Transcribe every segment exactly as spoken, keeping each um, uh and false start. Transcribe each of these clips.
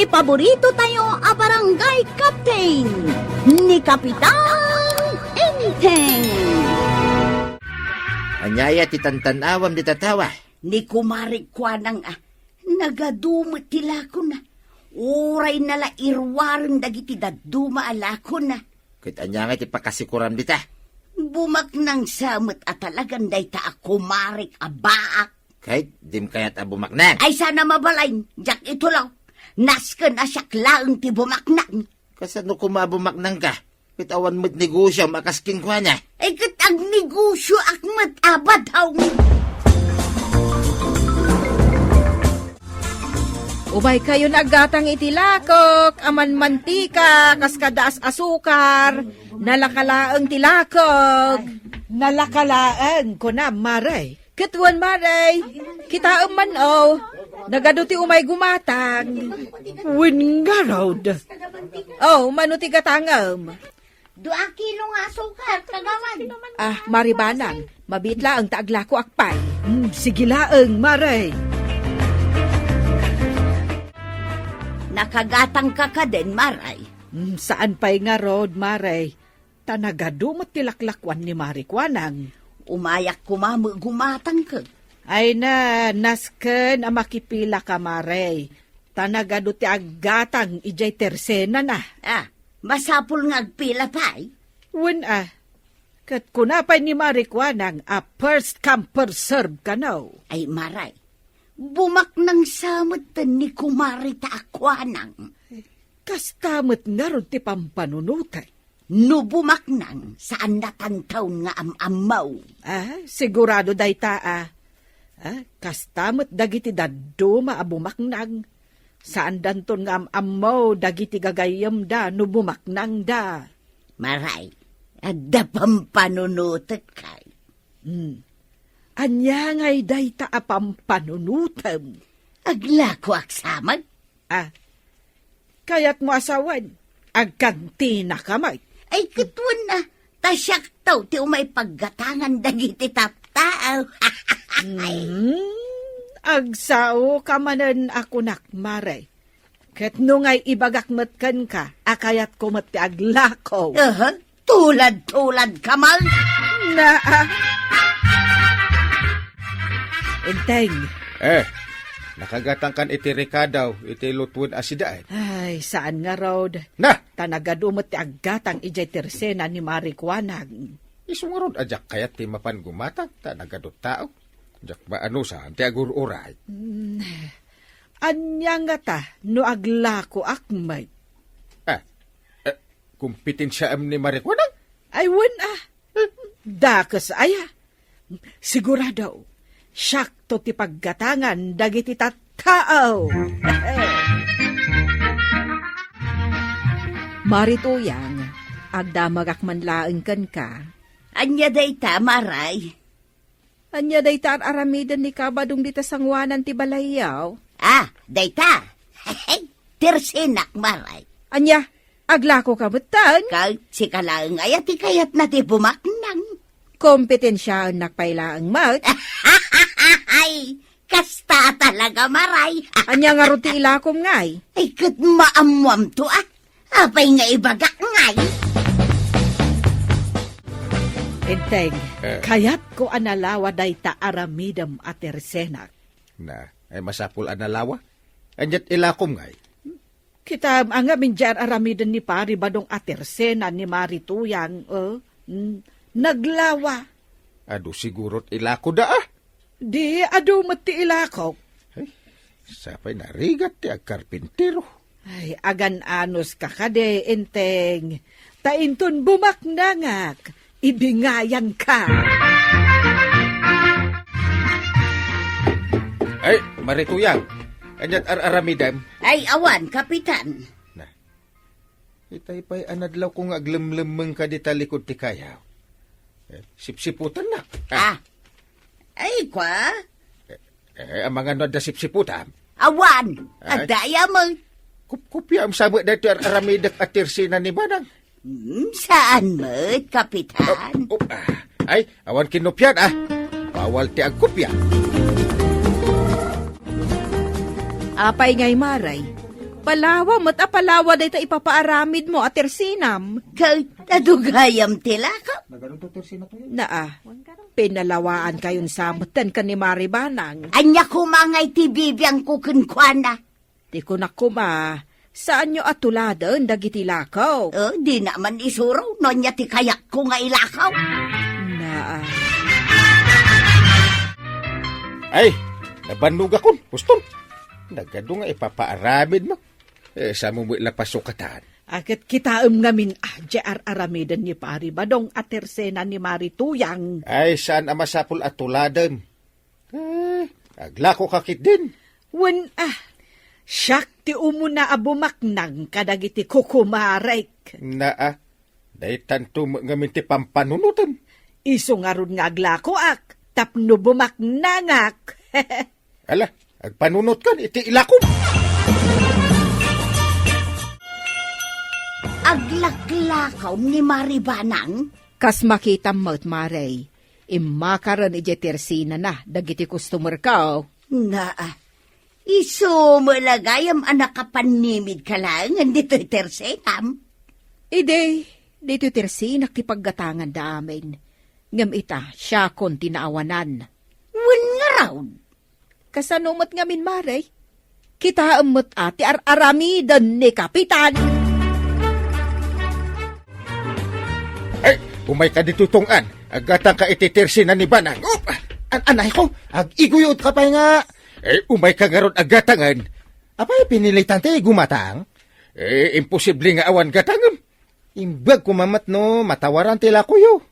Paborito tayo a barangay captain, ni Kapitan Enteng. Ania aya ti tantan-awam dita tawa? Ni Kumare Kuanang a, nagadu met ti lakona. Uray nala iruaren dagiti dadduma a lakona. Ket ania ngay ti pakasikuram dita? Bumaknang sa met a talagan dayta a kumarek a baak. Ket dim kayat a bumaknang? Ay, sana mabalin, diak itulaw. Nasken a siak laeng ti bumaknang. Kasano koma a bumaknangka? Ket awan met negosiom a kas kenkuana. Ay, ket agnegosioak met a badong. Umaykayon aggatang iti lakok a manmantika kas kada as-asukar. Nalaka laeng ti lakok. Nalaka laeng, kunam, Mare. Ket wen, Mare, kitaem man, o. Nagadu ti umay gumatang. Wen ngarud. O, mano ti gatangem? Dua kilo nga asukar, kagawad. Ah, Mare Banang, mabiit laeng ta aglakoak pay. Hmm, sige laeng, Mare. Nakagatangka kadin, Mare? Hmm, saan pay ngarud, Mare. Ta nagadu met ti laklakuan ni Mare Kuanang. Umayak koma met gumatang ket. Ay na, nasken a makipilaka, Mare. Ta nagadu ti aggatang idiay tersenana. Ah, masapul nga agpila pay? Wen a. Ket kuna pay ni Mare Kuanang a first come, first serve kano. Ay, Mare, bumaknang sa met ni Kumare ta a Kuanang. Kasta met ngarud ti pampanunotek. No bumaknang, saanna tanton nga am-ammo. Ah, sigurado dayta, a. Ah, kasta met dagiti dadduma a bumaknang. Saandanton nga am-ammo dagiti gagayyemda no bumaknangda. Mare, adda pampanunotek kay. Hmm. Ania ngay dayta a pampanunotem? Aglakoak sa met. Ah, kayatmo a sawen, agkantinaka met. Ay, ket wen a, ta siakto ti umay paggatangan dagiti tattao. Hmm, agsaoka manen a kunak, Mare. Ket no ngay ibagak met kenka a kayatko met ti aglako. Aha. Tulad-tuladka man. Naa. Enteng. Eh, nakagatangkan iti rekado iti lutuen a sidaen? Ay, saan ngarud. Na! Ta nagadu met ti aggatang idiay tersena ni Mare Kuanang. Isu ngarud a diak kayat ti mapan gumatang ta nagadu tao. Diak maanusan ti agur-uray. Mm. Ania ngata no aglakoak met? Ah, eh, Kompetensyaem ni Mare Kuanang? Ay, wen a. Dakes aya. Sigurado, siakto ti paggatangan dagiti tattao. Mare Tuyang, agdamagak man laeng kenka. Ania dayta, Mare? Ania dayta ar-aramiden ni Kabadong dita sangoanan ti balayyo? Ah, dayta. Tersenak, Mare. Ania, aglakoka metten? Ket sika laeng aya ti kayatna ti bumaknang? Kompetensiaennak pay laeng met. Ay, kasta talaga, Mare. Ania ngarud ti ilakom ngay? Ay, ket maammoamto, a. Apay nga ibagak ngay? Enteng, eh, kayatko a nalawa dayta aramidem a tersenak. Na, ay masapul a nalawa? Ania't ilakom ngay? Kitaem a ngamin diay ar-aramiden ni Pari Badong a tersena ni Mari Tuyang, eh? Mm, naglawa. Adu siguro't ilakoda, a? Di, adu met ti ilakok. Ay, sapay narigat ti agkarpintero. Ay, agan-anos ka kadi, Enteng. Ta inton bumaknangak, ibingayan ka. Ay, Mari Tuyang, ania't ar-aramidem? Ay, awan, Kapitan. Na, itay pay a nadlaw ko nga aglemlemmeng ka dita likud ti kayaw. Eh, sipsiputannak. Ah. Ah. Ay, kwa? Eh, eh, amangan no adda sipsiputam? Awan. Ay. Adda aya met. Kupkupiam sa met daytoy ar-aramidek a tersena ni Manang. Hmm, saan met, Kapitan? Op, op, ah. Ay, awan kinupian, ah. Bawal ti agkupia. Apay ngay, Mare? Palawa met a palawa dayta ipapaaramidmo a tersinam. Ket adu gayam ti lakaw? Naa, pinalawaan kayon sa metten ken ni Mari Banang. Ania koma ngay ti bibiangko kenkuana? Ti kunak koma, saanyo a tuladen dagiti lakaw. Eh, dina man isuro no ania ti kayatko nga ilakaw. Naa. Ay, nabannogakon, Poston. Nagadu nga ipapaaramidmo. Eh, sa mo met la pasukatan. Aket kitaem ngamin a, di ar-aramiden ni Pari Badong a tersena ni Mari Tuyang. Ay, saan a masapul a tuladem? Eh, aglako ka ketdin? Wen a, siak ti umuna a bumaknang kadagiti kukumarek. Naa, daytanto met ngamin ti pampanunotem. Isu ngarud nga aglakoak tapno bumaknangak. Ala, agpanunotkan iti ilakom. Aglaklakaw ni Mari Banang? Kas makitam met, Mare, immakaren idiay tersinana dagiti customer-ko. Naa, isu met la gayam a nakapannimidka laengen ditoy tersinam? Idi, ditoy tersinak ti paggatangan da amin. Ngem ita, siakon ti naawanan. Wen ngarud? Kasano met ngamin, Mare? Kitaem met a ti ar-aramiden ni Kapitan. Ay, umayka ditoy tunggan. Aggatangka iti tersina ni Banang. Op! An-, anayko, ag-iguyodka pay nga. Eh, umayka ngarud aggatangen. Apay, pinilitan ti gumatang? Eh, imposible nga awan gatangem. Imbag koma met no matawaran ti lakoyo.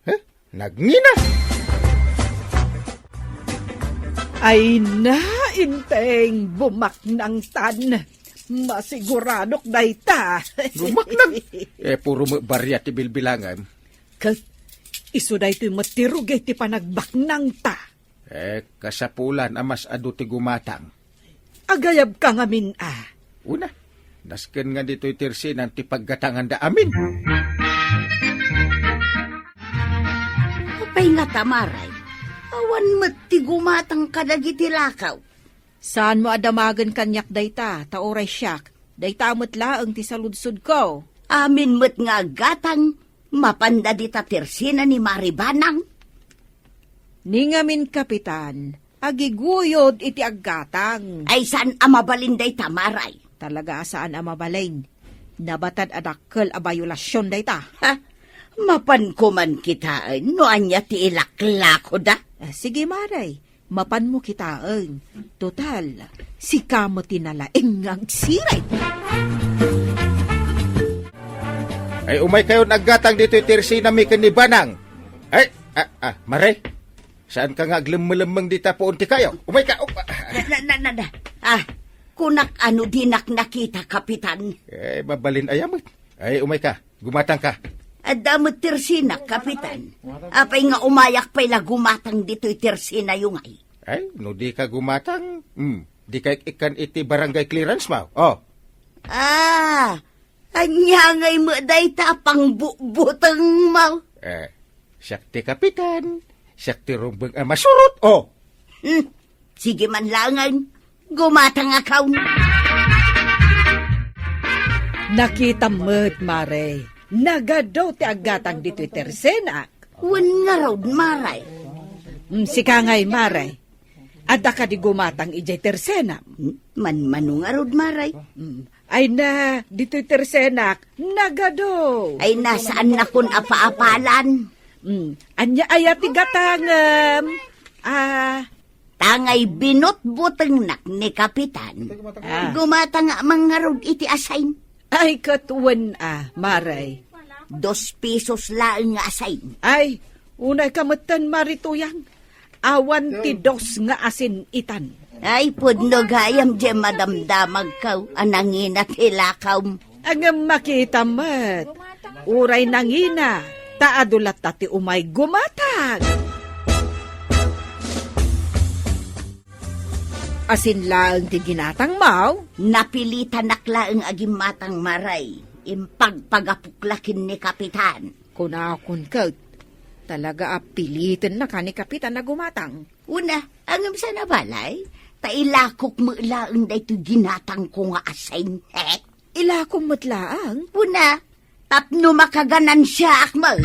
Eh, nagngina. Ay na, Inteng, bumaknangtan. Masiguradok dayta. Bumaknang? Eh, puro met barya ti bilbilangem. Ket isu daytoy met ti rugi ti panagbaknangta. Eh, kasapulan a mas adu ti gumatang. Agayabka ngamin a. Una, nasken nga ditoy tersinam ti paggatanganda amin. Apay ngata, Mare? Awan met ti gumatang kadagiti lakaw. Saanmo a damagen kaniak dayta, ta uray siak, dayta met laeng ti saludsodko. Amin met nga aggatang, mapanda dita tersina ni Mari Banang. Ni ngamin, Kapitan, agiguyod iti aggatang. Ay, saan a mabalin dayta, Mare? Talaga a saan a mabalin. Nabatad a dakkel a bayolasion dayta. Ha? Mapan koman kitaen no ania ti ilaklakoda? Ah, sige, Mare. Mapanmo kitaen. Total, sika met ti nalaing nga agsiring. Ay, umaykayon aggatang ditoy tersinami ken ni Banang. Ay, ah, ah, Mare, saanka nga aglemmelemmeng dita puon ti kayo? Umayka, op, ah. Na, na, na, na, na. Ah, kunak a no dinak nakita, Kapitan. Eh, mabalin aya met. Ay, umayka. Gumatangka. Adda met tersinak, Kapitan. Apay nga umayak pay la gumatang ditoy tersinayo ngay? Ay, no dika gumatang, hmm, dika ik-ikkan iti barangay clearance mo. Oh. Ah, ania ngay met dayta a pangbutbutengmo? Eh, siak ti kapitan, siak ti rumbeng a masurot. Oh. Hmm. Sige man laengen, gumatangakon. Nakitam met, Mare. Nagadu ti aggatang ditoy tersenak. Wen ngarud, Mare. Mm, sika ngay, Mare. Adda kadi gumatang idiay tersenam? Mm, manmano ngarud, Mare. Mm. Ay na, ditoy tersenak, nagadu. Ay na, saannakon a paapalan. Mm. Ania aya ti gatangem? Ah. Tangay binutbutengnak ni Kapitan. Ah. Gumatang a mangngarud iti asain. Ay, ket wen a, Mare. Dos pesos laeng nga asain. Ay, unay ka metten, Mare Tuyang. Awan ti dos nga asin itan. Ay, pudno gayam diay madamdamagko a nangina ti lakawm. Ngem makita met, uray nangina, ta adu latta ti umay gumatang. Asin laeng ti ginatangmo? Napilitanak laeng a gimmatang, Mare. Impagpagapok la ken ni Kapitan. Kunakon ket, talaga a pilitennaka ni Kapitan a gumatang. Una, ngem saan a balay, Ta ilakok met laeng daytoy ginatangko nga asin. Eh? Ilakom met laeng? Kuna, tapno makaganansiaak met.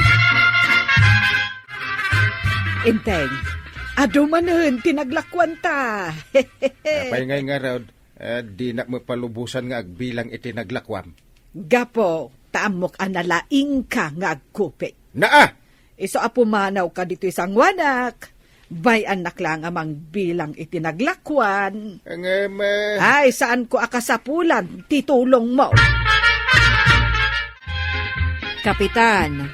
Enteng, adu manen ti naglakuanta. Apay ngay ngarud, eh, dinak met palubosan nga agbilang iti naglakuam? Gapu ta ammok a nalaingka nga agkupit. Naa! Isu a pumanawka ditoy sangoanak, bay-annak laeng a mangbilang iti naglakuan. Ngem, eh, Ay, saanko a kasapulan ti tulongmo. Kapitan,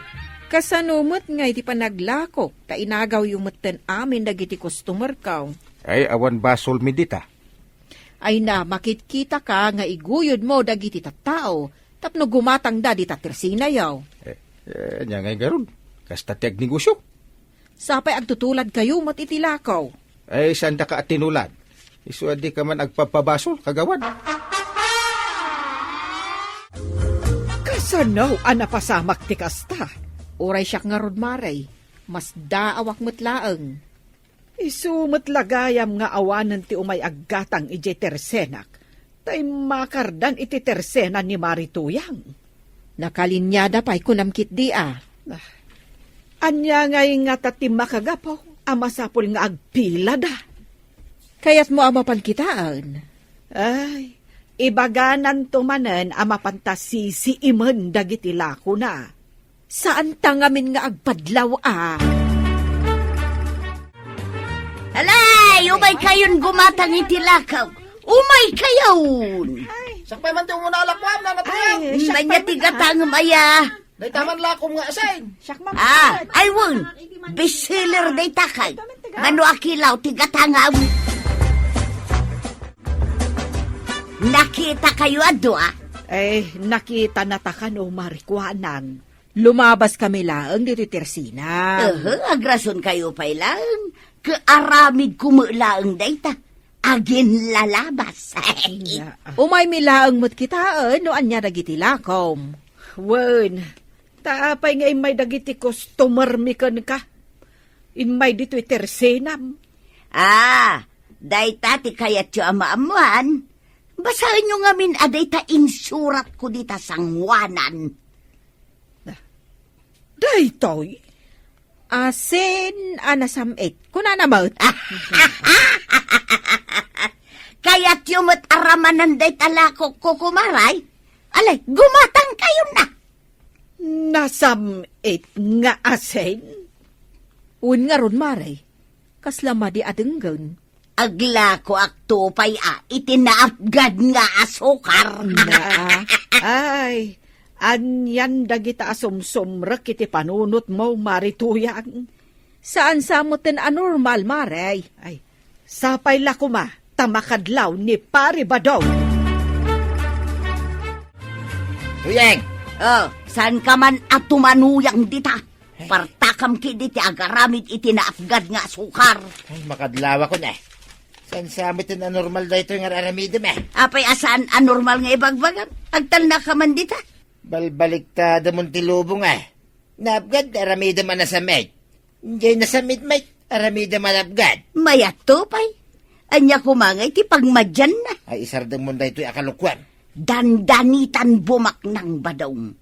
kasano met nga iti panaglakok ta inagawyo metten amin dagiti customerko? Ay, awan basolmi dita. Ay na, makitkitaka nga iguyodmo dagiti tattao tapno gumatangda dita tersinayo. Eh, eh, ania ngay ngarud? Kasta ti agnegosio? Sapay agtutuladkayo met iti lakaw. Ay, saandaka a tinulad. Isu a dika man agpabpabasol, kagawad. Kasano a napasamak ti kasta? Uray siak ngarud, Mare. Masdaawak met laeng. Isu met la gayam nga awanen ti umay aggatang idiay tersenak, ta immakardan iti tersena ni Mari Tuyang. Nakalinyada pay kunam ketdi a. Ah, ania ngay ngata ti makagapu a masapul nga agpilada? Kayatmo a mapan kitaen? Ay, ibagananto manen a mapanta sisiimen dagiti lakona. Saanta ngamin nga agpadlaw a. Alay, umaykayon gumatang iti lakaw. Umaykayon! Siak pay man ti umuna a lakuam, Nana Tuyang. Ay, siak pay man, ah. Ania ti gatangem aya? Dayta man lakom nga asin. Siak man. Ah, ay wen. Bestseller dayta kay. Ngano a kilaw ti gatangam? Nakitakayo a dua? Eh, nakitanata kano, Mari Kuanang. Lumabaskami laeng ditoy tersina. Ehe, agrasonkayo pay laeng. Ket aramidko met laeng dayta. Aginlalabas. Nia, ah. Umaymi laeng met kitaen no ania dagiti lakom. Wen, ta apay nga immay dagiti customermi kenka? Immay ditoy tersenam. Ah, dayta ti kayatyo a maammoan. Basaenyo ngamin a dayta insuratko dita sangoanan. Daytoy? Asin a nasam-it. Kunana met. Kayatyo met a ramanan dayta lakokko, kumaray? Alay, gumatangkayon na. Nasam-it nga asin? Wen ngarud, Mare. Kasla madi a denggen. Aglakoak to pay a iti naapgad nga asukar. Naa. Ay, anian dagita a sumsumrek iti panunotmo, Mari Tuyang? Saan sa metten a normal, Mare. Ay, sapay la koma ta makadlaw ni Pari Badong. Tuyang! Oh, saan ka man a tumanuyang dita? Partakam ketdi ti agaramid iti naapgad nga asukar. Ay, makadlawakon, eh. Saan sa met ti anormal daytoy nga aramidem, eh? Apay a saan a normal nga ibagbagam? Agtalna ka man dita. Balbaliktadamon ti lubong, eh. Naapgad, aramidem a nasam-it. Diay nasam-it, met, aramidem a naapgad. Mayat to pay. Ania koma ngay ti pagmadianna? Ay, isardengmon daytoy a kalokuan. Dandanitan bumaknang, Badong.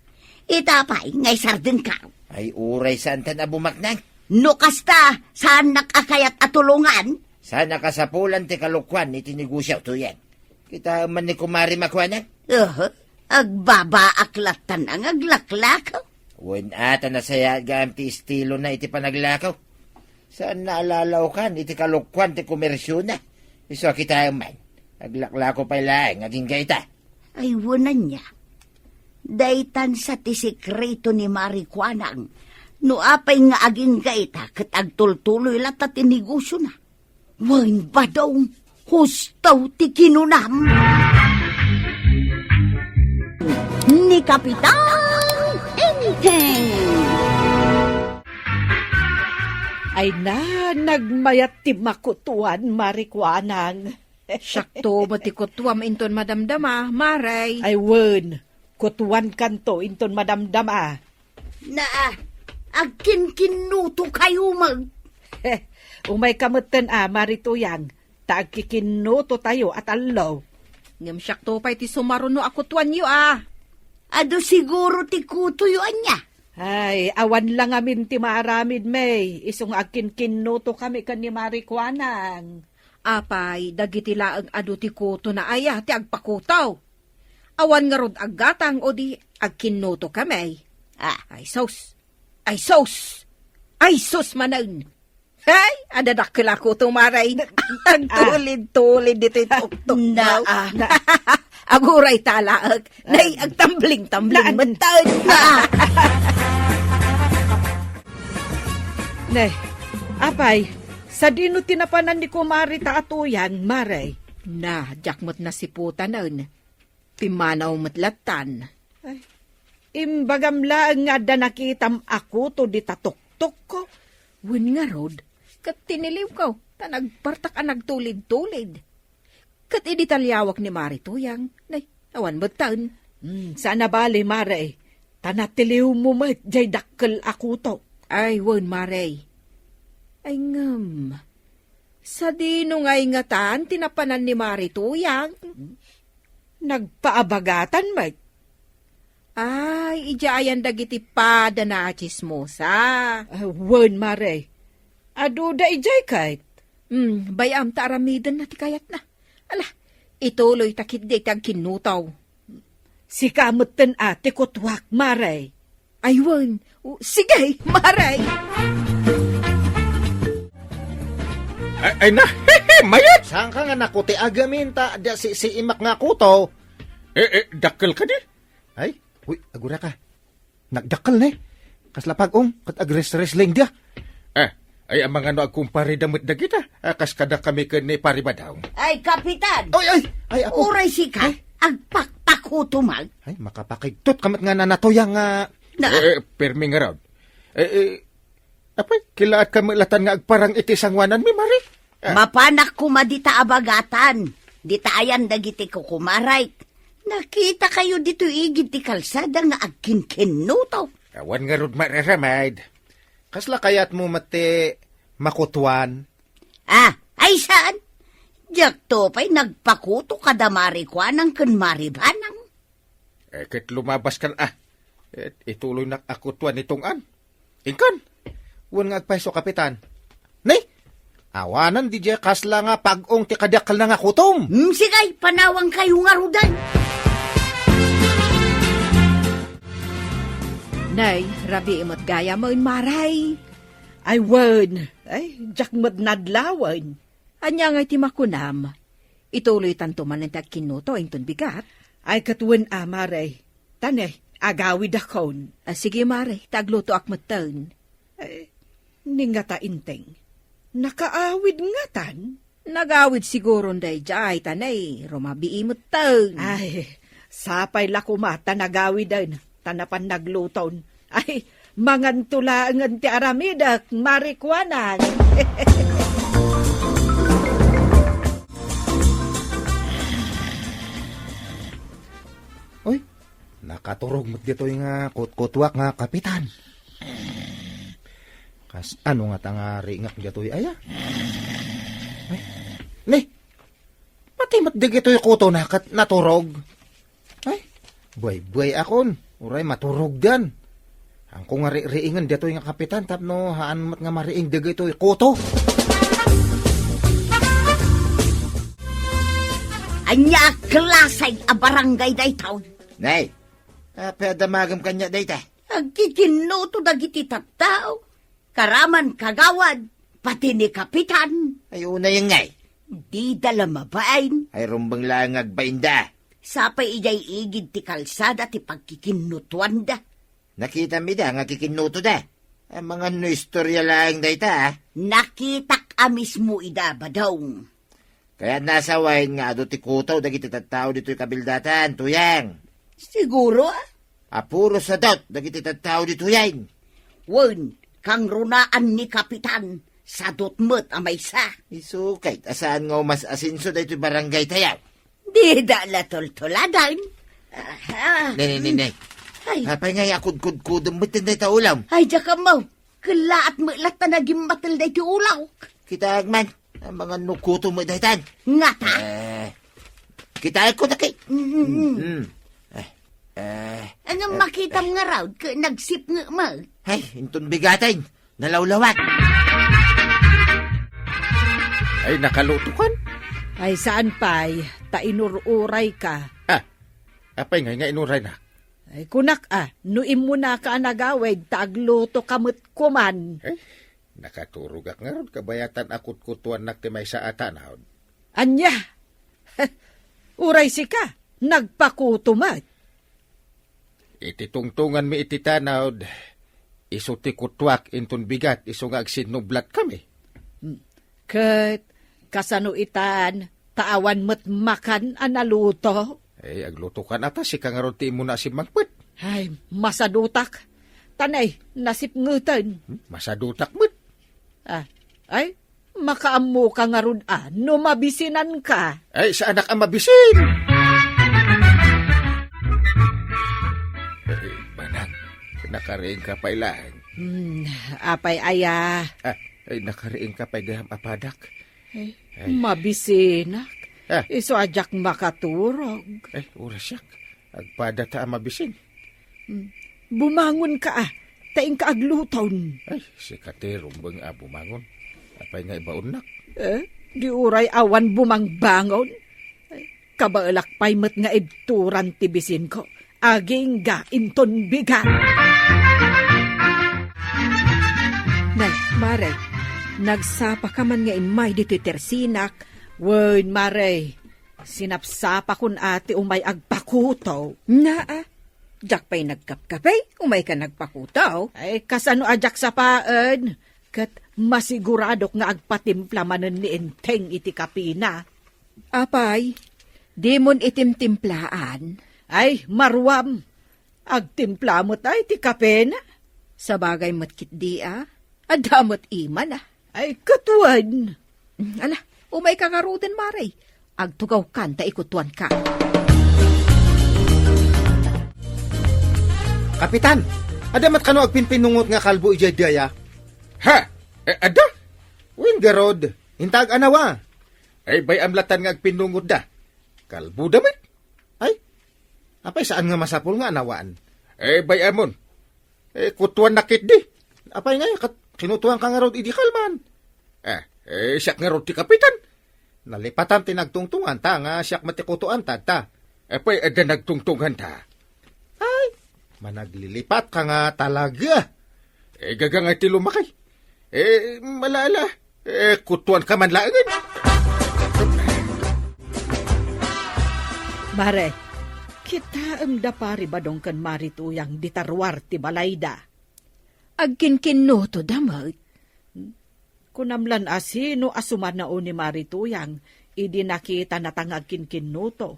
Ita pay nga isardengka. Ay, uray saantan a bumaknang. No kasta, saannak a kayat a tulongan? Saan a kasapulan ti kalokuan iti negosio, Tuyang. Kitaem man ni Kumari Makuanang. Aha, agbabaak lattan nga aglaklakaw. Wen a, ta nasayaat gayam ti estilona iti panaglakaw. Saanna a lalawkan iti kalokuan ti komersiona. Isu a kitaem man, aglaklako pay laeng agingga ita. Ay, wen ania. Daytan sa ti sekreto ni Mari Kuanang. No apay nga agingga ita ket agtultuloy latta ti negosiona. Wen, Badong, husto ti kinunam. Ni Kapitan Enteng. Ay na, nagmayat ti makutuan, Mari Kuanang. Siakto met ti kutuam inton madamdama, Mare. Ay wen, kutuankanto inton madamdama. Naa, agkinkinnutokayo met. Umayka metten a, Mari Tuyang. ta agkikinnutotayo a tallo. Ngem siakto pay ti sumaruno a kutoanyo a. Adu siguro ti kutoyo ania? Ay, awan la ngamin ti maaramid, May, isu nga agkinkinnuto kami ken ni Mari Kuanang. Apay, dagiti laeng adu ti kutona aya ti agpakuto? Awan ngarud aggatang o di agkinnuto kami. Ah. Ay sus! Ay sus! Ay sus manen! Hey, adda dakkel a kuto, Mare. Agtulid-tulid ditoy tuktok. Naa. Aguray talaek. Nay, agtambling-tambling metten. Nay, apay, sadino ti napanan ni kumari ta a Tuyang, Mare? Na, diak met nasiputanen. Pimmanaw met lattan. Ay, imbagam laeng nga adda nakitam a kuto dita tuktokko. Wen ngarud, ket tiniliwko, ta nagpartak a nagtulid-tulid. Ket idi taliawak ni Mari Tuyang, nay, awan metten. Hmm, saan a bale, Mare, ta natiliwmo met jay dakkel a kuto. Ay, wen, Mare. Ay, ngem, sadino ngay ngatan ti napanan ni Mari Tuyang? Nagpaabagatan met. Ay, idiay ayan dagiti pada naatsismosa. Ah, wen, Mare. Aduda idiay ket? Hmm, bay-am ta aramidenna ti kayatna. Ala, ituloy ta ketdi ti agkinnuto. Sika metten a ti kutoak, Mare. Ay, wen. O, sige, Mare. Ay, ay na, mayat! Saanka nga nakutiagamin ta adda sisiimak nga kuto? Eh, eh, dakkel kadi? Ay, uy, aguraka. Nagdakkel ne. Kasla pag-ong, ket agres-wrestling dia. Ah, ay, amangan no agkumparida met dagita. Ah, kas kada kami ken ni Pari Badong. Ay, Kapitan! Ay, ay, ay, apo. Uray sika, Ay. Agpakpakuto man. Ay, makapakigtot ka met nga nanatoy nga Na. Eh, eh, permi ngarud. Eh, eh, apay, kilaat ka met latan nga agparang iti sangoananmi, Mare? Ah. Mapanak koma dita abagatan. Dita ayan dagiti kukumarek. Nakitakayo ditoy igid ti kalsada nga agkinkinnuto. Awan ngarud maaramid. Kasla kayatmo met ti makutoan? Ah, ay saan? Diakto pay nagpakuto kada Mari Kuanang ken Mari Banang. Eh, ket lumabas kan, ah. Eh, ituloynak a kutoan ni Tong-an. Inkan? Wen nga agpayso, Kapitan. Ni? Awanan di diay kasla nga pag-ong ti kadakkelna nga kutom. Hmm, sige, panawangkayo ngaruden. Nay, rabii met gayam, Mare. Ay, wen. Ay, diak met nadlawen. Ania ngay ti makunam? Ituloytanto manen ti agkinnuto inton bigat? Ay, ket wen a, Mare. Ta ne, agawidakon. Ah, sige, Mare, ta aglutoak metten. Eh, ni ngata Enteng, nakaawid ngatan? Nagawid siguron daydiay, ta ne, rumabii metten. Ay, sapay la koma ta nagawiden, ta napan nagluton. Ay, manganto laengen ti aramidek, Mari Kuanang. Uy, nakaturog met ditoy nga kutkutuak nga Kapitan. Kasano ngata nga ringak ditoy aya? Ay, ni, pati met dagitoy kutona ket naturog. Ay, buay-buayakon. Uray maturogdan. Haanko nga riingen ditoy nga Kapitan tapno haan met nga mariing dagitoy kuto. Ania a klase a barangay daytoy? Nay, apay a damagem kaniak dayta? Agkikinnuto dagiti tattao. Karaman kagawad, pati ni Kapitan. Ay, unay ngay. Dida la mabain. Ay, rumbeng laeng nga agbainda. Sapay idiay igid ti kalsada ti pagkikinnutuanda. Nakitam ida nga kikinnutoda. Amangan no istorya laeng dayta, ah. Nakitak a mismo ida, Badong. Kayatna a sawen nga adu ti kuto dagiti tattao ditoy kabildatan, Tuyang. Siguro, ah. A puro sadot dagiti tattao ditoy, ay. Wen, kangrunaan ni Kapitan, sadot met a maysa. Isu ket a saan nga umas-asenso daytoy barangay tayo. Dida la tultuladan. Aha. Ne, ne, ne, ne. Ay. Apay nga akudkudkudem met dayta ulam? Ay, diak ammo. Kellaat met latta nagimmatel daytoy ulawk. Kitaek man. Ay, mangan no kuto met daytan. Ngata? Eh, kitaek ko daki. Mm, mm, mm. Mm. Eh, eh, Ano eh, makitam eh. Nga raw, ka nagsipnge met? Ay, inton bigaten. Nalawlawag. Ay, nakalutokan? Ay, saan pay, ta inur-uray ka. Ah, apay nga, nga inuraynak? Ay, kunak, ah, no immuna ka a nagawid, ta agluto ka met kuman. Eh, nakaturogak ngarud, kabayatan a kutkutuannak ti maysa a tanawd. Ania? Uray sika, nagpakuto met. Iti tungtonganmi iti tanawd, isu ti kutuak inton bigat, isu nga agsinnublatkami. Hmm. Ket, kasano itan, ta awan met makan a naluto? Eh, aglutokan ata, sika ngarud ti immuna a simmangpet. Ay, masadutak. Tanay, nasipngeten. Hmm? Masadutak met. Ah, ay, makaammoka ngarud a no mabisinanka. Ay, saanak a mabisin! Eh, Manang, nakariingka pay laeng. Hmm, apay aya? Ah, ay, nakariingka pay gayam a padak. Ay, Ay. Mabisinak. Ah. Isu a diak makaturog. Ay, ura siak. Agpada ta a mabisin. Hmm. Bumangon ka, ah. Ta inka agluton. Ay, sika ti rumbeng a bumangon. Apay nga ibaonnak? Eh, di uray awan bumangbangon. Ay, kabaelak pay met nga ibturan ti bisinko. Agingga inton bigat. Nay, Mare, nagsapa ka man nga immay ditoy tersinak. Wen, Mare, sinapsapakon a ti umay agpakuto. Naa, diak pay nagkapkape, umay ka nagpakuto. Ay, kasano a diak sapaen? Ket masiguradok nga agpatimpla manen ni Enteng iti kapina. Apay, dimon itimtimplaan? Ay, maruam. Agtimpla met ay ti kapena? Sabagay met ketdi a. Adda met imana. Ay, ket wen. Ala, umay ka ngaruden, Mare. Agtugawkan ta ikutuanka. Kapitan, adda met kano agpinpinungot nga kalbo idiay daya? Ha? Eh, adda? Wen garud, intag anawa. Ay, bay-am latan nga agpinungotda. Kalboda met. Ay, apay saan nga masapul nga anawaan? Eh, bay-amon. Eh, kutuannak ketdi. Apay nga, kat-, kinutuanka ngarud idi kalman? Eh, eh, siak ngarud ti kapitan. Nalipatan ti nagtungtunganta nga siak met ti kutuanta, ta. Apay adda nagtungtunganta? Ay, managlilipat ka nga talaga. Eh, gagangay ti lumakay. Eh, mala, ala. Eh, kutuanka man laengen. Mare, kitaem da Pari Badong ken Mari Tuyang dita ruar ti balayda. Agkinkinnutoda met. Kunam lan a sino a sumannao ni Mari Tuyang idi nakitanata nga agkinkinnuto.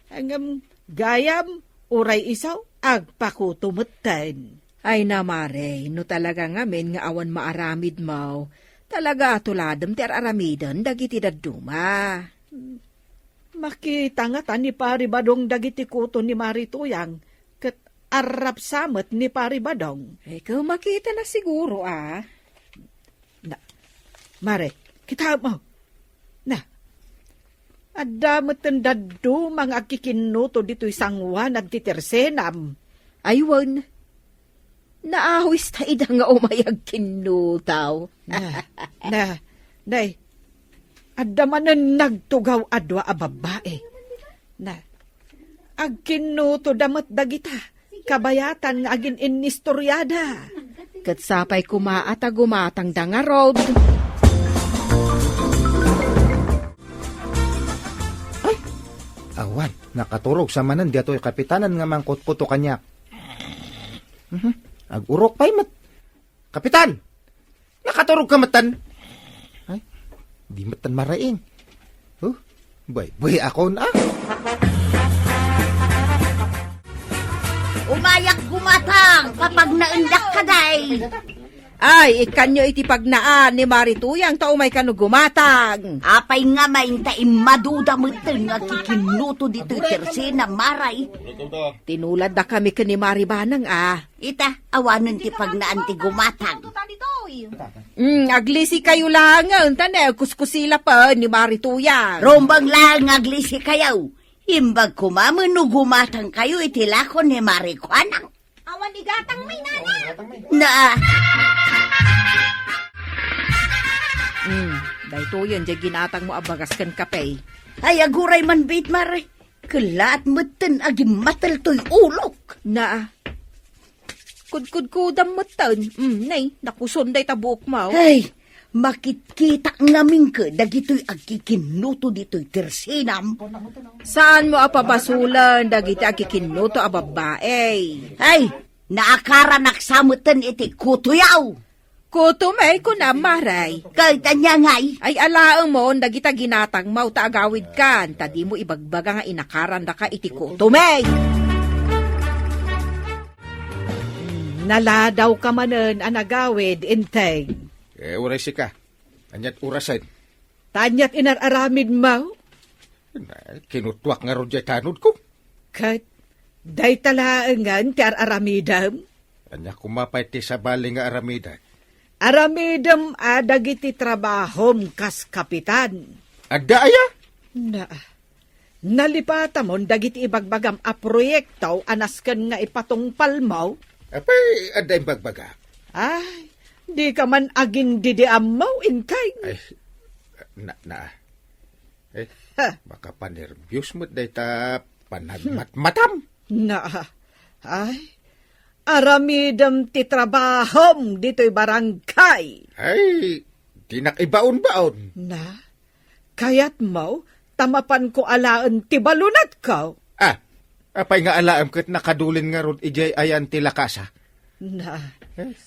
Ngem gayam, uray isu, agpakuto metten. Ay na, Mare, no talaga ngamin nga awan maaramidmo, talaga tuladem ti ar-aramiden dagiti dadduma. Makita ngata ni Pari Badong dagiti kuto ni Mari Tuyang, ket arrapsa met ni Pari Badong. Ikaw makitana siguro, a. Na, Mare, kitaem, o. Na, adda metten dadduma nga agkikinnuto ditoy sangoanan ti tersenam. Ay, wen. Naawis ta ida nga umay agkinnuto. Na, na, nay, adda manen nagtugaw a dua a babbai. Na, agkinnutoda met dagita, kabayatan nga agin-innistoriada. Ket sapay koma a ta gumatangda ngarud. Ay, awan, nakaturog sa manen daytoy kapitanan nga mangkutkuto kaniak. Mhm. Ag-urok pay met. Kapitan! Nakaturog ka metten? Ay, di metten maraing. Huh? Bay, bay, akon, a. Umayak gumatang, papagnaendak kadi. Ay, ikkanyo iti pagnaan ni Mari Tuyang ta umay kano gumatang. Apay nga main ta immaduda metten nga agkikinnuto ditoy tersenam, Mare. Tinuladdakami ken ni Mari Banang, a. Ita, awanen ti pagnaan ti gumatang. Mm, aglisikayo laengen, ta ne, kuskusilapen ni Mari Tuyang. Rumbeng laeng nga aglisikayo. Imbag koma met no gumatangkayo iti lakon ni Mari Kuanang. Awan igatang mi, nana. Na. Mm, daytoyen diay ginatangmo a bagas ken kape. Ay, aguray man, Bit Mari. Kellaat metten a gimmatel toy ulok. Na. Kudkudkudam metten. Mm, nay, nakuson dayta buokmo. Ay, makitkita ngamin ket dagitoy agkikinnuto ditoy tersinam. Saanmo a pabasolen dagiti agkikinnuto a babbai. Ay, naakaranak sa metten iti kutoyaw. Kutomey, kunam, Mari. Ket ania ngay? Ay, alaemon dagita ginatangmo ta agawidkan, ta dimo ibagbaga nga inakarandaka iti kutomey. Hmm, naladawka manen a nagawid, Enteng. Eh, uray sika. Aniat orasen? Ta aniat inar-aramidmo? Na, kinutuak ngarud diay tanodko. Ket dayta laengen ti ar-aramidem? Ania koma pay ti sabali nga aramidek? Aramidem a dagiti trabahom kas kapitan. Adda aya? Na, nalipatamon dagiti ibagbagam a proyekto a nasken nga ipatungpalmo? Apay, adda imbagbaga? Ay, dika man agindidiammo, Enteng. Ay, na, na. Eh, ha. Makapanerbios met dayta panagmatmatam. Na, ay, aramidem ti trabahom ditoy barangay. Ay, dinak ibaon-baon. Na, kayatmo, ta mapanko alaen ti balunatko. Ah, apay nga alaem ket nakadulin ngarud idiay ayan ti lakasa? Na.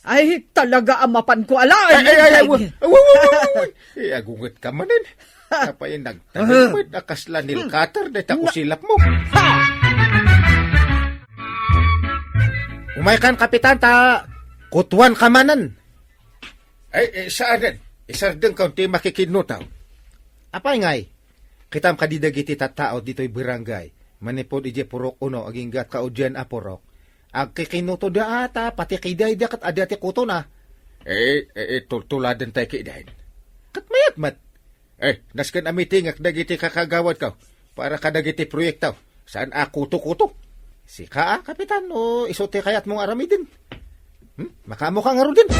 Ay, talaga a mapanko alaen, Ay, ay, ay, ay, Enteng. Wa-, wa-, wa-, wa-, wa-, wa-, eh, agunget ka manen. Apay nagtanem met a kasla nail cutter dayta kusilapmo. Umaykan, Kapitan, ta kutuan ka manen. Ay, eh, saanen? Isardengko ti makikinnuto. Apay ngay, kitam kadi dagiti tattao ditoy barangay, manipud idiay purok uno agingga kaudian a purok, agkikinnutoda a ta pati kidayda ket adda ti kutona. Eh, eh, eh, tultuladen tay kiden. Ket mayat met. Eh, nasken a mitingek dagiti kakagawadko para kadagiti proyekto. Saan a kuto-kuto? Sika a, Kapitan, o isu ti kayatmo nga aramiden? Hmm? Makaammoka ngaruden?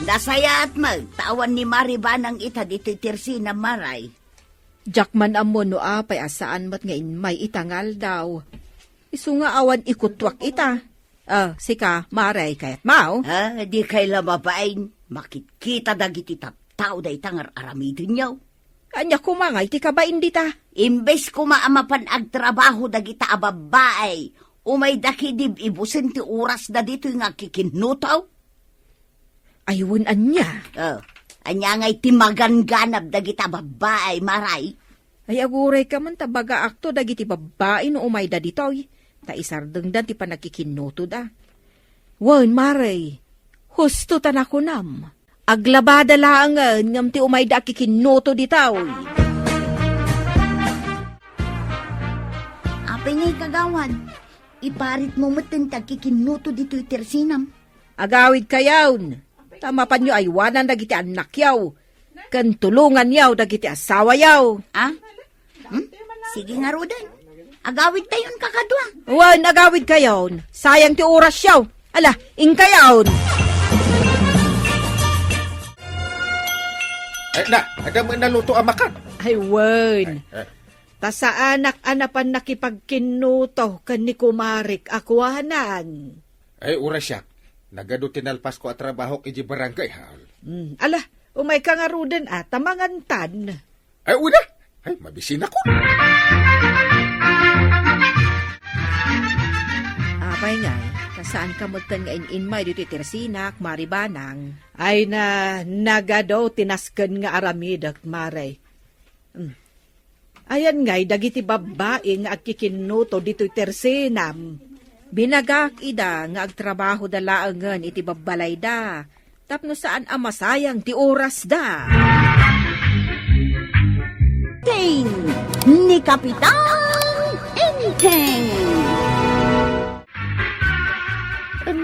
Nasayaat met, ta awan ni Mari Banang ita ditoy tersinam, Mari. Diak man ammo no apay a saan met nga immay ita nga aldaw. Isu nga awan ikutuak ita. Ah, sika, Mari, kayatmo? Ah, dikay la mabain. Makitkita dagiti tattao dayta nga ar-aramidenyo. Ania koma ngay ti kabain dita? Imbes koma a mapan agtrabaho dagita a babbai, umayda kidib ibusen ti orasda ditoy nga agkikinnuto? Ay, wen ania? Oh, ania ngay ti maganganab dagita babbai, Mari? Ay, aguray ka man ta bagaakto dagiti babbai no umayda ditoy, ta isardengdan ti panagkikinnutoda. Wen, Mari, husto ta nakunam. Aglabada laengen ngem ti umayda a kikinnuto ditoy. Apay ngay, kagawad? Iparitmo met ti agkikinnuto ditoy tersinam. Agawidkayon, ta mapanyo aywanan dagiti annakyo, ken tulonganyo dagiti asawayo. Ah? Hmm? Sige ngaruden. Agawidtayon kakadua. Wen, agawidkayon. Sayang ti orasyo. Ala, inkayon. Ay, na, adda met naluto a makan. Ay, wen. Eh, eh. Ta saanak a napan nakipagkinnuto ken ni kumarik a kuanan. Ay, uray siak. Nagadu ti nalpasko a trabahok idiay barangay hall. Hmm, ala, umayka ngaruden a, ta mangantan. Ay, una! Ay, mabisinakon! Apay ngay, ta saanka metten nga in-inmay ditoy tersinak, Mari Banang? Ay na, nagadu ti nasken nga aramidek, Mari. Hmm. Ayan ngay dagiti babbai nga agkikinnuto ditoy tersinam. Binagak ida nga agtrabahoda laengen iti babbalayda tapno saan a masayang ti orasda. Ting ni Kapitan Enteng.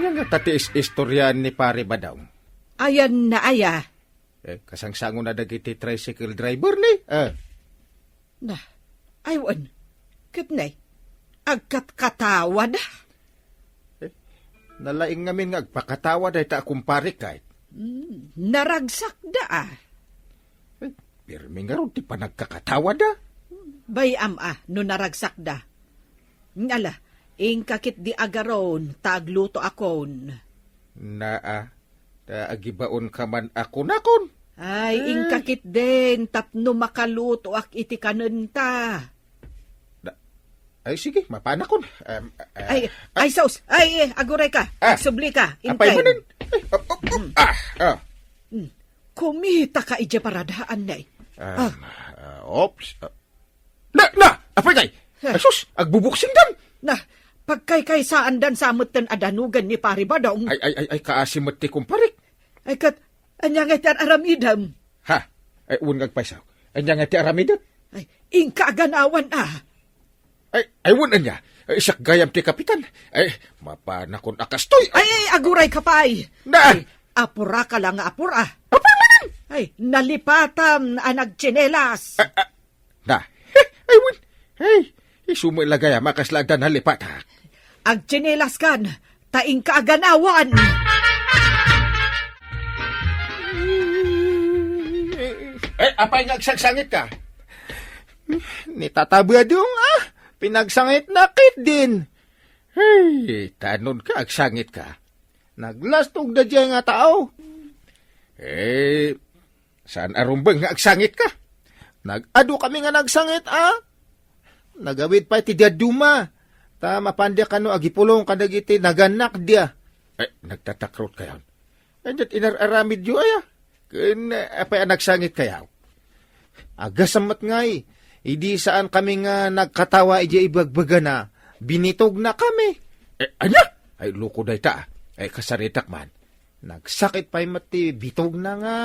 Nga ta ti is-istoriaan ni Pare Badong. Ayanna aya? Eh, kasangsangon na dagiti tricycle driver ni. Eh. Na, ay wen. Ket nay, agkatkatawada? Eh, nalaing ngamin nga agpakatawa dayta a kumpare kay. Hmm, naragsakda a. Eh, pirmi ngarud ti panagkakatawada. Bay-am a no naragsakda. Ala, inka ketdi agaron ta aglutoakon. Naa, ta agibaonka man a kunakon. Ay, eh, inka ketdin tapno makalutoak iti kanenta. Da-, ay, sige, mapanakon. Em, eh, ay, ah, ay, sus! Ay, eh, agurayka. Ah, agsublika. Apay manen? Ay, ah, ah, ah, ah. Hmm. Kumitaka idiay paradaan, nay. Ah, ah, oops. Ah. Na, na! Apay kay? Huh. Ay, sus! Agbubuksingdan! Na, pagkaykaysaandan sa metten a danugen ni Pare Badong. Ay, ay, ay, ay, kaasi met ti kumparik. Ay, ket, ania nga ti ar-aramidem? Ha? Ay, wen nga agpayso. Ania nga ti aramidem? Ay, inka aganawan, ah. Ay, ay, wen ania? Ay, siak gayam ti kapitan. Ay, mapanakon a kastoy. Ay, ay, agurayka pay. Na! Ay, apuraka la nga apura. Apay manen? Ay, nalipatam a nagtsinelas. Ah, ah, na. Ay, wen. Ay, isu met la gayam a kasla adda nalipatak. Agtsinelaskan, ta inka aganawan. Eh, apay nga agsangsangitka? Ni Tata Badong, ah, pinagsangitna ketdin. Hey, tanonka, agsangitka. Naglastogda diay nga tao. Eh, saan a rumbeng nga agsangitka? Nag-adukami nga nagsangit, a? Nagawid pay ti dadduma. Ta mapanka kano agipulong kadagiti nagannakda. Eh, nagtatakrotkayon. Ania ti inar-aramidyo aya? Ken, eh, apay a nagsangitkayo? Agasem met ngay, idi saankami nga nagkatawa idiay ibagbagana, binitognakami. Eh, ania? Ay, loko dayta, ah. Ay, kasaritak man. Nagsakit pay met ti bitogna nga,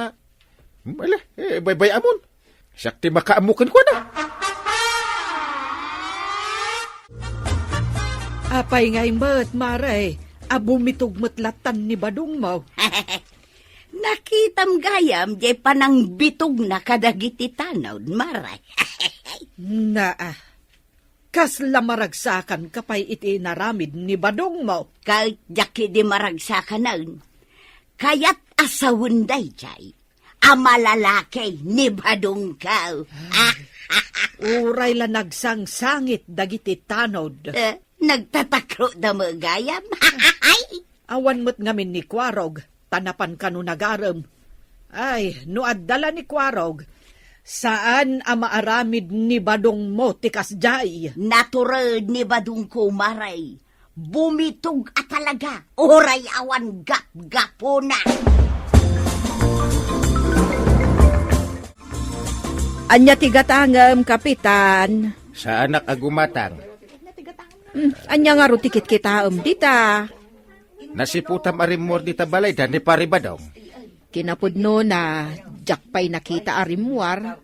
hmm, ala, eh, baybay-amon. Siak ti makaammo kenkuana. Apay ngay met, Mare, a bumitog met lattan ni badongmo? Nakitam gayam diay panangbitogna kadagiti tanod, Mare. Naa, kasla maragsakanka pay iti inaramid ni badongmo? Ket diak idi maragsakanen. Kayat a sawen daydiay a malalaki ni badongko. Uray la nagsangsangit dagiti tanod. Eh, nagtatakroda met gayam. Awan met ngamin ni Kuarog, ta napan kano nagarem. Ay, no adda la ni Kuarog, saan a maaramid ni badongmo ti kasdiay. Natured ni badongko, Mare. Bumitog a talaga, uray awan gapgapuna. Ania ti gatangem, Kapitan? Saanak a gumatang. Hmm, ania ngarud ti kitkitaem dita? Nasiputam a rimmuar dita balay da ni Pare Badong. Kinapudnona, diak pay nakita a rimmuar.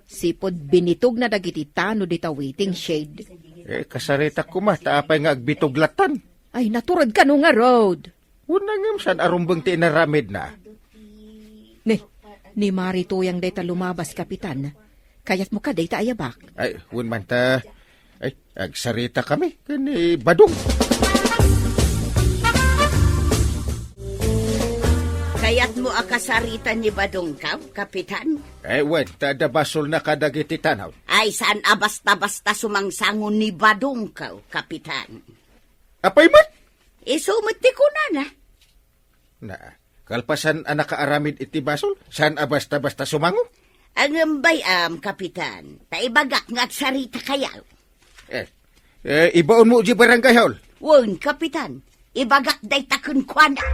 Sipud binitogna dagiti tanod dita waiting shed. Eh, kasaritak koma, ta apay nga agbitog lattan? Ay, natured kano ngarud? Wen ngem, saan a rumbeng ti inaramidna? Ne, ni Mari Tuyang dayta lumabas, Kapitan. Kayatmo kadi ta ayabak? Ay, wen man ta. Ay, agsaritakami ken ni Badong. Kayatmo a kasarita ni Badongko, Kapitan? Ay, wen, ta adda basolna kadagiti tanod. Ay, saan a basta-basta sumangsango ni Badongko, Kapitan. Apay met? Isu met ti kunana. Na, kalpasan a nakaaramid iti basol, saan a basta-basta sumango? Ngem bay-am, Kapitan, ta ibagak nga agsaritakayo. Eh, eh, ibaonmo idiay barangay hall? Wen, Kapitan, ibagak dayta kenkuana.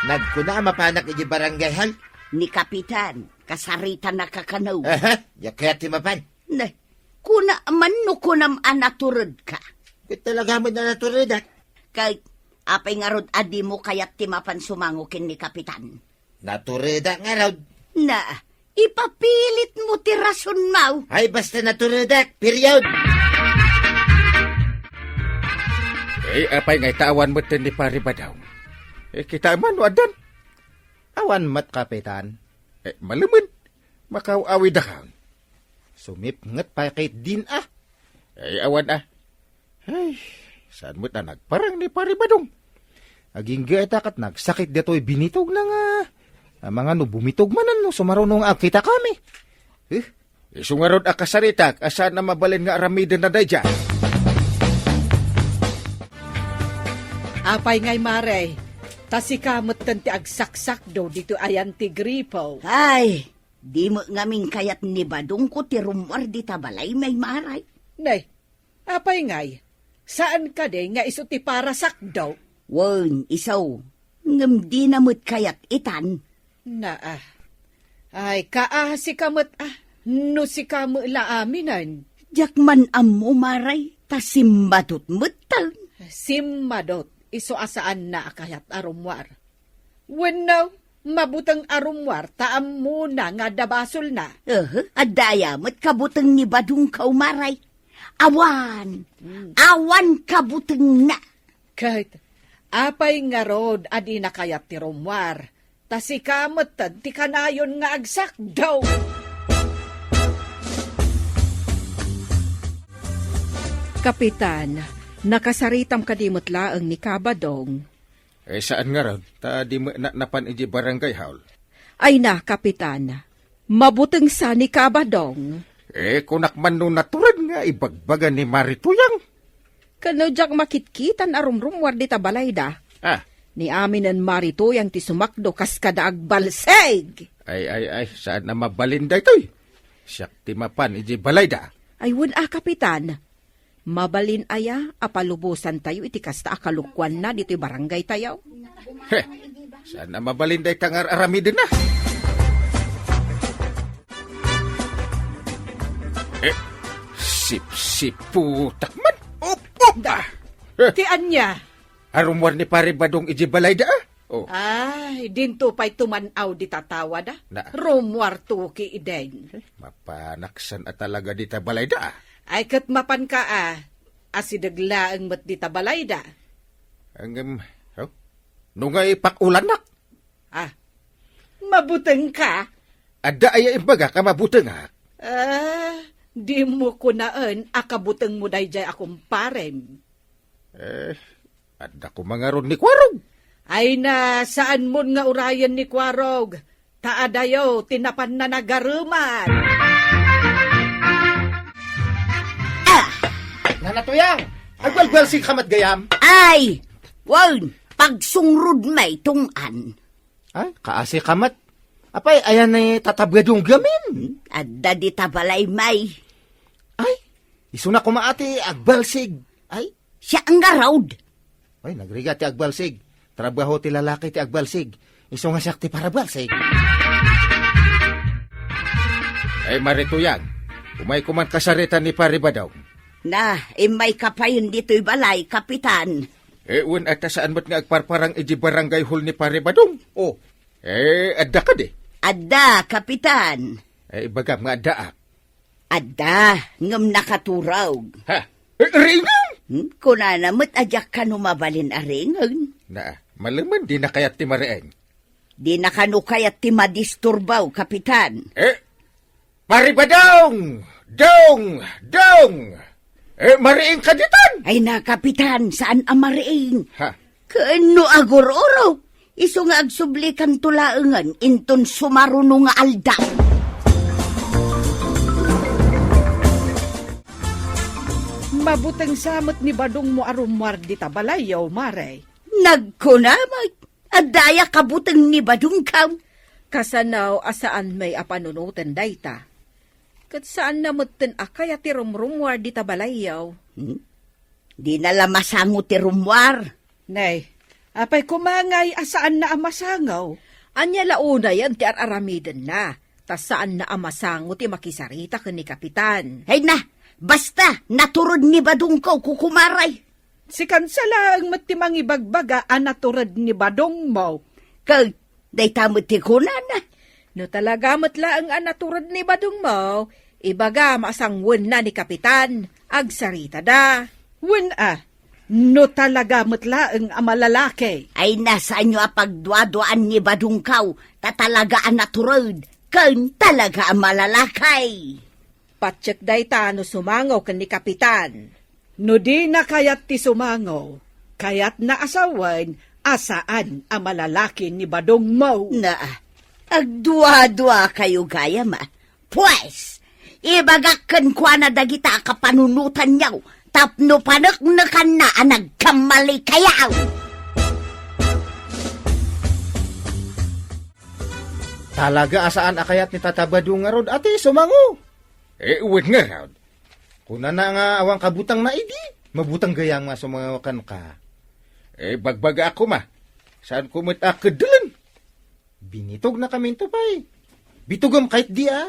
Nagkuna a mapanak idiay barangay hall? Ni Kapitan, kasaritanaka kano. Aha, diak kayat ti mapan. Ne, kuna man no kunam a naturedka. Ket talaga met a naturedak. Kay, apay ngarud a dimo kayat ti mapan sumango ken ni Kapitan? Naturedak ngarud. Na, ipapilitmo ti rasonmo. Ay, basta naturedak, period. Eh, apay ngay ta awan metten ni Pari Badong? Eh, kitaem man no addan? Awan met, Kapitan. Eh, malemen. Makaw-awidakon. Sumipnget pay ketdin a. Eh, awan a. Ay, saan met a nagparang ni Pari Badong? Agingga ita ket nagsakit ditoy binitogna nga. Amangan no bumitog manen no sumaruno nga agkitakami. Eh? Isu ngarud a kasaritak a saan a mabalin nga aramidenna daydiay. Apay ngay, Mare, ta sika metten ti agsaksakdo ditoy ayan ti gripo. Ay, di met ngamin kayat ni Badongko ti rummuar dita balay, Mare. Nay, apay ngay, saan kadi nga isu ti parasakdo? Wen, isu, ngem dina met kayat itan. Naa. Ay, kaasi ka met, ah, no sika met la aminen. Diak man ammo, Mare, ta simmadot metten. Simmadot, isu a saanna a kayat a rummuar. Wenno, mabuteng a rummuar ta ammona nga adda basolna. Ehe, adda aya met kabuteng ni Badongko, Mare? Awan. Hmm. Awan kabutengna. Ket apay ngarud a dina kayat ti rummuar? Ta sika metten ti kanayon nga agsakdo. Kapitan, nakasaritam kadi met laeng ni Ka Badong? Eh, saan ngarud, ta di met napan idiay barangay hall. Ay na, Kapitan, mabuteng sa ni Ka Badong. Eh, kunak man no natured nga ibagbaga ni Mari Tuyang. Ken no diak makitkitan a rumrummuar dita balayda. Ah. Ni aminen Mari Tuyang ti sumakdo kas kada agbalsig. Ay, ay, ay, saan a mabalin daytoy? Siak ti mapan idiay balayda. Ay, wen a, Kapitan. Mabalin aya a palubosantayo iti kasta a kalokuanna ditoy barangaytayo? He, saan a mabalin dayta nga ar-aramidenna? Eh, sipsiputak man. Up, up, ah! Eh, ti ania? Arummuar ni Pare Badong idiay balayda, ah? Oh. Ay, dinto pay tuman-aw dita tawad, ah. Na. Rummuar tuki idin. Eh, mapanaksan a talaga dita balayda, ah. Ay, ket mapanka, ah. Asideg laeng met dita balayda. Ngem, oh? No nga ipakulannak? Ah, mabutengka? Adda aya imbagak a mabutengak? Ah, dimo kunaen a kabutengmo daydiay a kumparem. Eh, adda koma ngarud ni Kuarog. Ay na, saanmon nga urayen ni Kuarog. Ta adayo ti napanna nagareman. Ah! Nana Tuyang, agbalbalsig ka met gayam? Ay! Wen, pagsungrod may tungtan. Ay, kaasi ka met. Apay, ayan ni Tata Badong gamin? Adda dita balay may. Ay, isuna koma a ti agbalsig. Ay, siak ngarud. Ay, nagrigat ti agbalsig. Trabaho ti lalaki ti agbalsig. Isu nga siak ti parabalsig. Ay, Mari Tuyang, umayko man kasarita ni Pare Badong. Na, immayka payen ditoy balay, Kapitan. Eh, wen a ta saan met nga agparparang idiay barangay hall ni Pare Badong. Oh. Eh, adda kadi? Adda, Kapitan. Eh, ibagam nga addaak. Adda, ngem nakaturog. Ha? Eh, ringen? Hmm? Kunana met a diak kano mabalin a ringen. Na, malemen, dina kayat ti mariing. Dina kano kayat ti madisturbaw, Kapitan. Eh, Pare Badong! Dong! Dong! Eh, mariing ka ditan? Ay na, Kapitan, saan a mariing? Ha? Ken no agur-uro, isu nga agsublikanto laengen inton sumaruno nga aldaw. Mabuteng sa met ni Badongmo a rummuar dita balayyo, Mare. Nagkuna met, adda aya kabuteng ni Badongko? Kasano a saan may a panunoten dayta? Ket saanna metten a kayat ti rumrummuar dita balayyo. Hmm? Dina la masango ti rummuar. Nay, apay koma ngay a saanna a masango? Ania la unayen ti ar-aramidenna, ta saanna a masango ti makisarita ken ni Kapitan. Ay na, basta, natured ni Badongko, kukumaray. Sikan sa laeng met ti mangibagbaga a natured ni Badongmo. Ket dayta met ti kunana. No talaga met laeng a natured ni Badongmo, ibagam a sangwenna ni Kapitan, agsaritada. Wen a, No talaga met laeng a malalaki. Ay, nasaanyo a pagduaduaan ni Badongkaw, ta talaga a natured, ken talaga a malalaki. Patiek dayta no sumango ken ni Kapitan. No dina kayat ti sumango, kayatna a sawen a saan a malalaki ni Badongmo. Na, agduadua kayo gayam, a. Pues, ibagak kenkuana dagita a kapanunotanyo tapno paneknekanna a nagkamali kayo. Talaga a saan a kayat ni Tata Badong ngarud a ti sumango. Eh, wen ngarud. Kunana nga awan kabutangna idi, mabutang gayam nga sumango kenka. Eh, bagbagaak koma. Saanko met a keddelen. Binitogna kaminto pay. Bitogem kayat di a.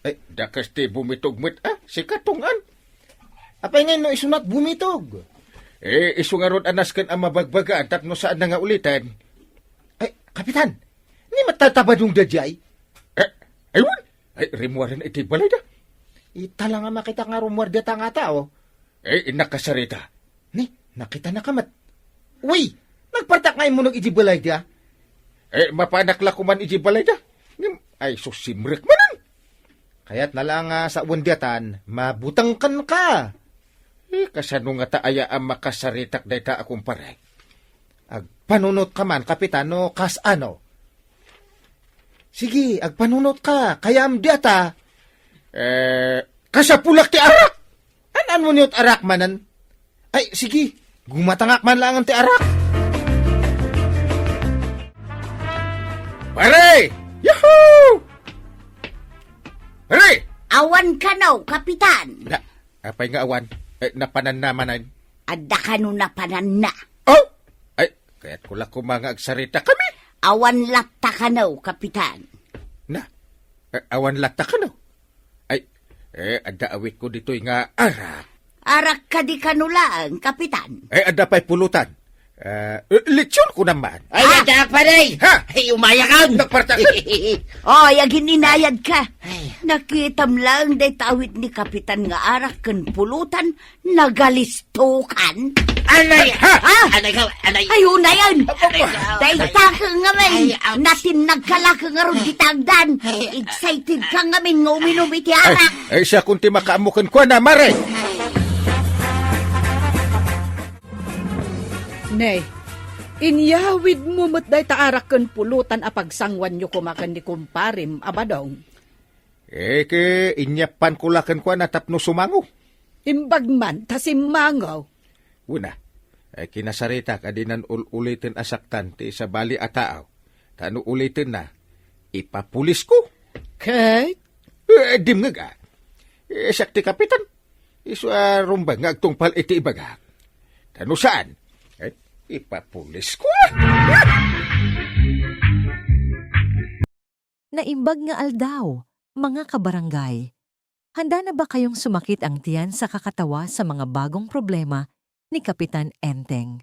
Ay, dakes ti bumitog met a, sika, Tong-an. Apay ngay no isunat bumitog? Eh, isu ngarud a nasken a mabagbagaan tapno saanna nga uliten. Ay, Kapitan, ni met Tata Badong daydiay? Eh, ay wen. Ay, rimmuaren iti balayda. Ita la nga makita nga rummuar dayta nga tao. Eh, innak kasarita. Ni, nakitanaka met. Uy, nagpartak nga immunog iti balayda. Eh, mapanak la koman iti balayda. Ngem, ay, sus, simrek manen. Kayatna la nga sawen daytan, mabuteng kenka. Eh, kasano ngata aya a makasaritak dayta a kumpare? Agpanunotka man, Kapitan, no kas-ano? Sige, agpanunotka, kayam dayta. Eh, kasapulak ti arak. An-anmo niyo ti arak manen? Ay, sige, gumatangak man laengen ti arak. Pare! Yahoo! Pare! Awan kano, Kapitan. Na, apay nga awan? Eh, napananna manen? Adda kano napananna? Oh! Ay, kayatko la koma nga agsarita kami. Awan latta kano, Kapitan. Na, eh, awan latta kano? Ay, eh, adda awitko ditoy nga arak. Arak kadi kano laeng, Kapitan? Eh, adda pay pulutan. Eh, eh, litson ko naman. Ay, ah! Adda, pare! Ha? Ay, umayakan! Nagpartak! Oh, ay, agininayad ka. Ay. Nakitam laeng dayta awit ni Kapitan nga arak ken pulutan, nagalis- Tukan? Anay! Ha? Ha? Anay ka, anay! Ay, unayan! Anay ka, anay. Dayta ka ngamin! Ay, ouch. Natinnag ka la ka ngarud dita agdan! Ay, excited ka ngamin nga uminom iti arak! Ay, ay, siya kun ti makaammo kenkuana, mare! Ay. Ne, inyawidmo met dayta arak ken pulutan a pagsanguanyo koma ken ni kumparem a Badong. Eh, ket inyappanko la kenkuana tapno sumango. Imbag man ta simmango. Wen a, eh, kinasaritak a dinan ul-uliten a saktan ti sabali a tao. Ta no ulitenna, ipapulisko. Ket? Eh, dimngeg a. Eh, siak ti kapitan. Isu a rumbeng nga agtungpal iti ibagak. Ta no saan, eh, ipapulisko. Naimbag nga aldaw, mga kabarangay. Handa na ba kayong sumakit ang tiyan sa kakatawa sa mga bagong problema ni Kapitan Enteng?